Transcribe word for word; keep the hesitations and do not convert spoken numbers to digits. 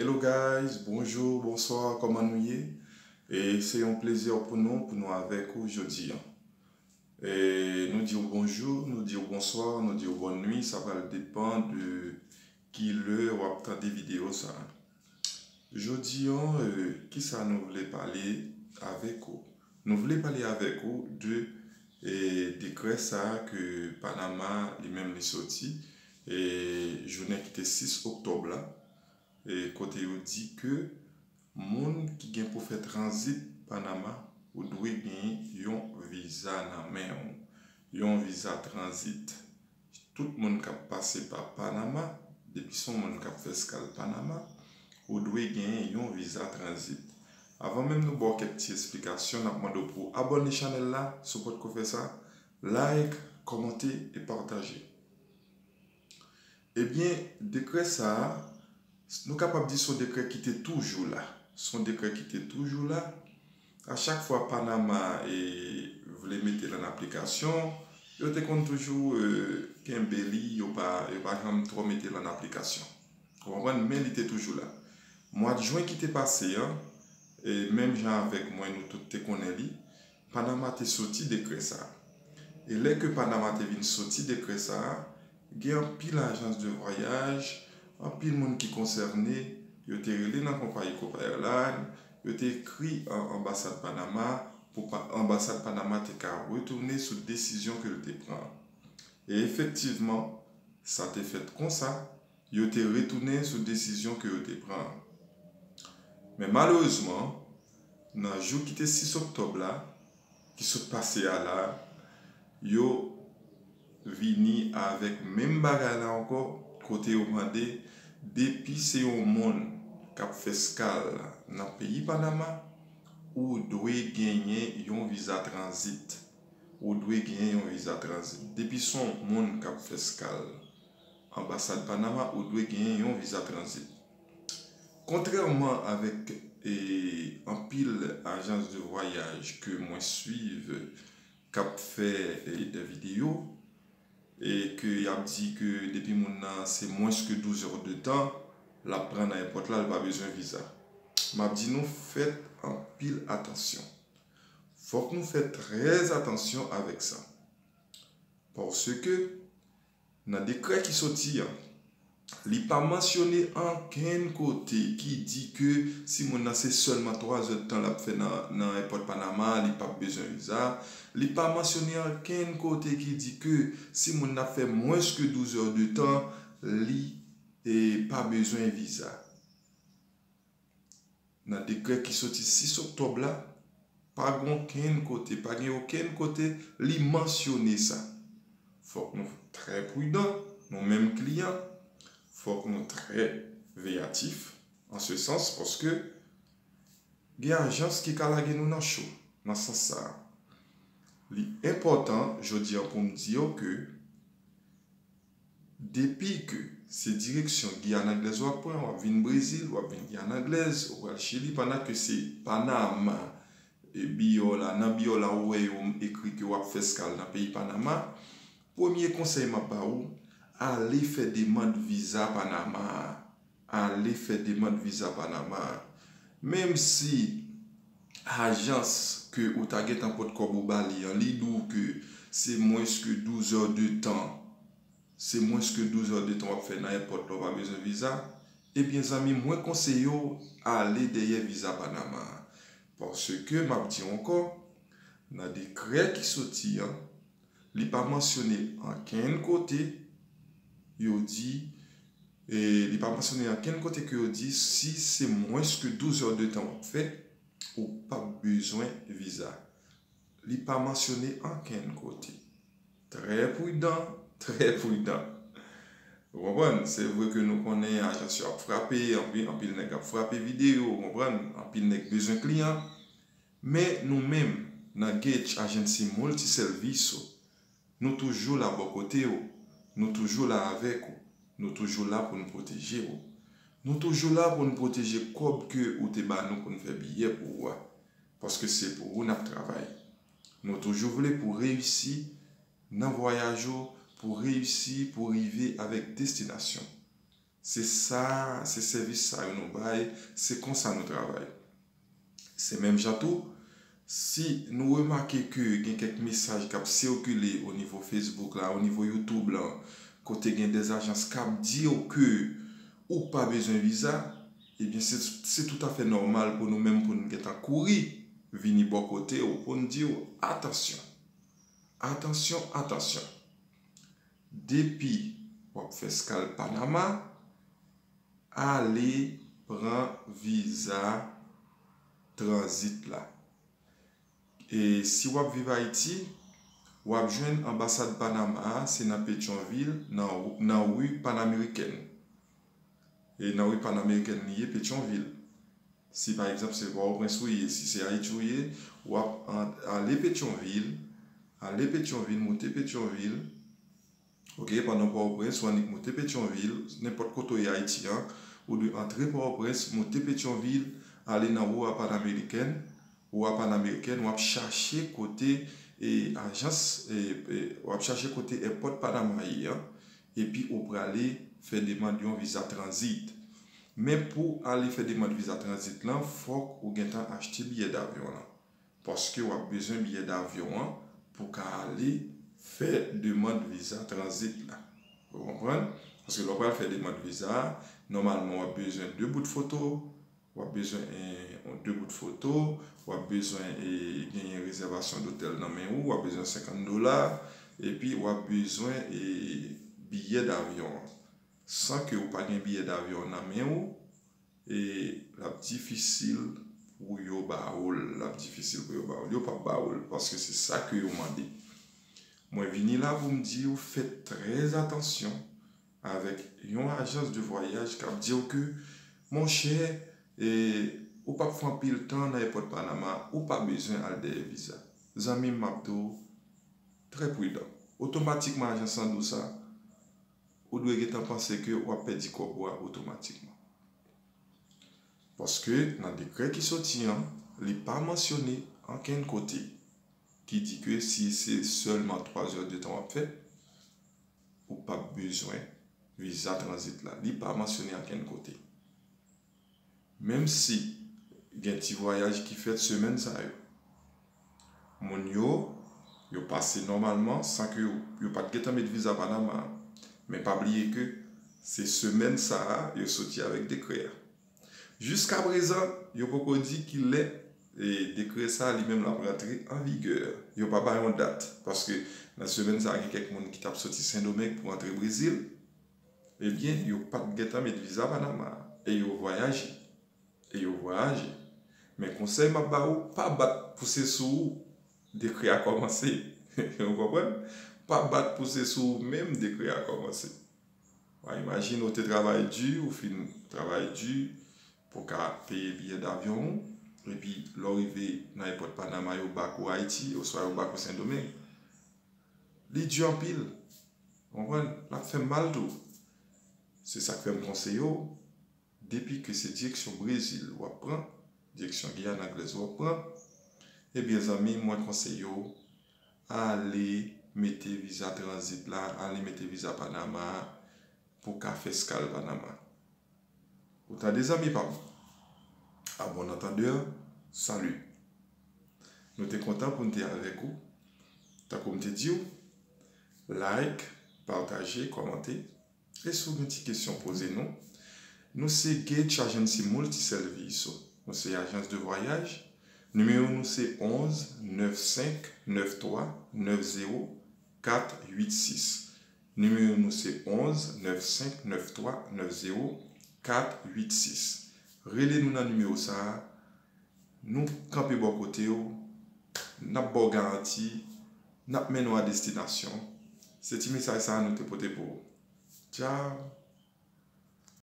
Hello guys, bonjou, bonswa, kòman nou ye? E se yon plezi pou nou, pou nou avèk ou jodi a. E nou di w bonjou, nou di w bonswa, nou di w bòn nwi, sa pral depann de ki lè w ap tande videyo sa a. Jodi a, e, kisa nou vle pale avèk ou? Nou vle pale avèk ou de, e, dekrè sa a ke Panama li menm li soti, e, jounen ki te sis oktòb la, e, kote yo di ke moun ki gen pou fè tranzit Panama, ou dwe gen yon viza nan men w, yon viza tranzit. Tout moun k ap pase pa Panama, depi se yon moun k ap fè eskal Panama, ou dwe gen yon viza tranzit. Avan menm nou ba w kèk ti esplikasyon, n ap mande w pou w abòne chanèl la, si w potko fè sa, like, kòmante e pataje. Ebyen, dekrè sa a, nou kapab di se yon dekrè ki te toujou la. Se yon dekrè ki te toujou la. A chak fwa Panama, e, vle mete l an aplikasyon, yo te konn toujou, e, kenbe li, yo pa, yo pa janm twò mete l an aplikasyon. Ou konprann? Men li te toujou la. Mwa jen ki te pase an, e, menm jan avèk mwen, nou tout te konnen li, Panama te soti dekrè sa a. E lè ke Panama te vin soti dekrè sa a, gen anpil ajans de vwayaj, anpil moun ki konsène, yo te rele nan konpayi Copa Airlines, yo te ekri an anbasad Panama pou pa, anbasad Panama te ka retounen sou desizyon ke l te pran. E efektivman, sa te fèt konsa, yo te retounen sou desizyon ke yo te pran an. Men malerezman, nan jou ki te sis oktòb la, ki sot pase a la, yo vini avèk menm bagay la ankò, kote yo mande, depi se yon moun k ap fè eskal nan peyi Panama, ou dwe genyen yon viza tranzit. Ou dwe genyen yon viza tranzit. Depi se yon moun k ap fè eskal anbasad Panama, ou dwe genyen yon viza tranzit. Kontrèman avèk, e, anpil ajans de vwayaj ke mwen swiv k ap fè, e, de videyo, e ke y ap di ke depi moun nan se mwens ke douz è de tan l ap pran nan èpòt la, l pa bezwen viza. M ap di nou, fèt anpil atansyon. Fòk nou fè trè atansyon avèk sa. Paske nan dekrè ki soti an, li pa mansyone ankenn kote ki di ke si moun nan se sèlman twa zè de tan l ap fè nan, nan èpòt Panama, li p ap bezwen viza. Li pa mansyone ankenn kote ki di ke si moun nan ap fè mwens ke douz è de tan, li, e, pa bezwen viza. Nan dekrè ki soti sis oktòb la, pa gen okenn kote, pa gen okenn kote li mansyone sa. Fòk nou trè pridan, nou menm kliyan, fòk nou trè veyatif, an se sans, paske gen ajans ki ka lage nou nan cho, nan sans sa a. Li enpòtan, jodi a, pou m di yo ke depi ke se direksyon Giyàn Anglèz w ap pran, w ap vin Brezil, w ap vin Giyàn Anglèz, ou pral Chili, pandan ke se Panama, e, biyè w la, nan biyè w la, ou wè yo ekri ke w ap fè eskal nan peyi Panama, premye konsèy m ap ba ou, ale fè demann viza Panama a. Ale fè demann viza Panama a. Menm si ajans ke ou ta gentan pot kòb ou ba li an, li di w ke se mwens ke douz è de tan, se mwens ke douz è de tan w ap fè nan èpòt la, ou pa bezwen viza, ebyen, zanmi, mwen konseye w ale dèyè viza Panama a. Paske, m ap di w ankò, nan dekrè ki soti an, li pa mansyone ankenn kote yo di, e, li pa mansyone ankenn kote ke yo di si se mwens ke douz è de tan w ap fè, ou p ap bezwen viza. Li pa mansyone ankenn kote. Trè pridan, trè pridan. Ou konprann? Se vre ke nou konnen ajans yo ap frape, anpil, anpil nèg ap frape videyo, ou konprann? Anpil nèg bezwen kliyan. Men nou menm, nan Gage Agency Multiservice, nou toujou la bò kote w, nou toujou la avèk ou, nou toujou la pou n pwoteje w. Nou toujou la pou n pwoteje kòb ke ou te ba nou pou n fè biyè pou ou a, paske se pou ou n ap travay. Nou toujou vle pou w reyisi nan vwayaj ou, pou w reyisi, pou w rive avèk destinasyon. Se sa, se sèvis sa yo nou bay, se konsa nou travay. Se menm jan tou, si nou remake ke gen kèk mesaj k ap sikile o nivo Facebook la, o nivo YouTube lan, kote gen dè ajans k ap di w ke ou pa bezwen viza, ebyen, se, se toutafè nòmal pou nou menm pou n gentan kouri vini bò kote w pou n di w, atansyon, atansyon, atansyon. Depi w ap fè eskal Panama, ale pran viza tranzit la. E si w ap viv Ayiti, w ap jwenn anbasad Panama a, se nan Petyonvil, nan, nan ri Panameriken. E nan ri Panameriken li ye, Petyonvil. Si pa egzanp se Pòtoprens ou ye, si se Ayiti ou ye, w ap an-, ale Petyonvil, ale Petyonvil, moute Petyonvil, oke, pandan Pòtoprens, ou annik moute Petyonvil, nenpòt kote ou ye Ayiti an, ou dwe antre Pòtoprens, moute Petyonvil, ale nan Rua Panameriken, Rua Panameriken, w ap chache kote, e, ajans, e, e, w ap chache kote èpòt Panama ye an, epi ou prale fè demann yon viza tranzit. Men pou ale fè demann viza tranzit lan, fòk ou gentan achte biyè davyon lan. Paske w ap bezwen biyè davyon an pou ka ale fè demann viza tranzit la. Ou konprann? Paske lè w pral fè demann viza a, nòmalman w ap bezwen de bout foto, w ap bezwen, e, de bout foto, w ap bezwen, e, genyen rezèvasyon dotèl nan men ou, w ap bezwen senkant dola, epi w ap bezwen, e, biyè davyon an. San ke ou pa gen biyè davyon an nan men ou, e l ap difisil pou yo ba ou l, l ap difisil pou yo ba ou l. Yo p ap ba ou l, paske se sa ke yo mande. Mwen vini la pou m di w, fè trè atansyon avèk yon ajans de vwayaj k ap di w ke, monchè, e, ou p ap fè anpil tan nan èpòt Panama, ou pa bezwen al dèyè viza. Zanmi m, m ap di w, trè pridan. Otomatikman, ajans lan di w sa, ou dwe gentan panse ke w ap pèdi kòb ou a otomatikman. Paske nan dekrè ki soti an, li pa mansyone ankenn kote ki di ke si se sèlman twa zè de tan w ap fè, ou p ap bezwen viza tranzit la. Li pa mansyone ankenn kote. Menm si gen ti vwayaj ki fèt semèn sa yo, moun yo, yo pase nòmalman san ke yo, yo pa t gentan met viza Panama a. Men pa bliye ke se semèn sa a yo soti avèk dekrè a. Jiskaprezan, yo poko di kilè, e, dekrè sa a li menm l ap rantre an vigè. Yo pa bay yon dat, paske nan semèn sa a gen kèk moun ki t ap soti Sendomeng pou antre Brezil. Ebyen, yo pa t gentan met viza Panama a, e yo vwayaje. E yo vwayaje. Men konsèy m ap ba ou, pa bat pouse sou ou, dekrè a kòmanse. Ou konprann? Pa bat pouse sou ou menm, dekrè a kòmanse. Wa imajine ou te travay di, ou fin travay di pou ka peye biyè davyon ou, epi lè w rive nan èpòt Panama, yo bak ou Ayiti, oswa yo bak ou Sendomeng. Li di anpil. Ou konprann? L ap fè m mal tou. Se sa k fè m konseye w, depi ke se direksyon Brezil w ap pran, direksyon Giyàn Anglèz w ap pran, ebyen, zanmi, mwen konseye w, ale mete viza tranzit la, ale mete viza Panama a, pou w ka fè eskal Panama. Ou tande, zanmi pa m? À bon entendeur, salut. Nou te kontan pou n te avèk ou. Tankou m te di w, like, pataje, kòmante. E si w gen ti kesyon, poze nou. Nou se Gage Agency Multi Service. Nou se ajans de vwayaj. Nimewo nou se onz nèf senk nèf twa nèf zewo kat uit sis. Nimewo nou se onz nèf senk nèf twa nèf zewo kat uit sis. Rele nou nan nimewo sa a. Nou kanpe bò kote w. N ap ba w garanti. N ap mennen w a destinasyon. Se ti mesaj sa a nou te pote pou ou. Tchao!